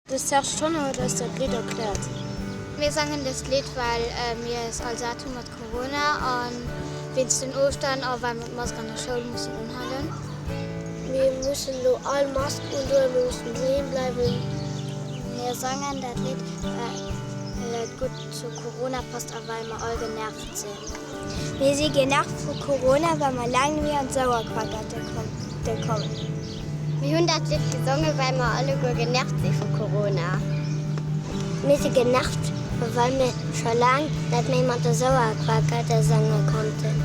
De Serge Tonnar huet eis dat Lidd erkläert. Mir sangen dëst Lidd, well mir es all sat hu mat Corona a wéinst den Ofstänn a well mer d'Mask an der Schoul mussen unhalen. Mir mussen elo all Mask undoen, mir mussen doheem bleiwen. Mir sangen dat Lidd, well et gutt zu Corona passt a well mer all genervt sinn. Mir si genervt vu Corona, well mer laang net méi an d'Sauerquackerte konnte kommen. Mir hunn dat Lidd gesongen, well mer alleguer genervt si vu Corona. Mir si genervt, well mir scho laang net méi mat de Sauerquackerte sange konnten.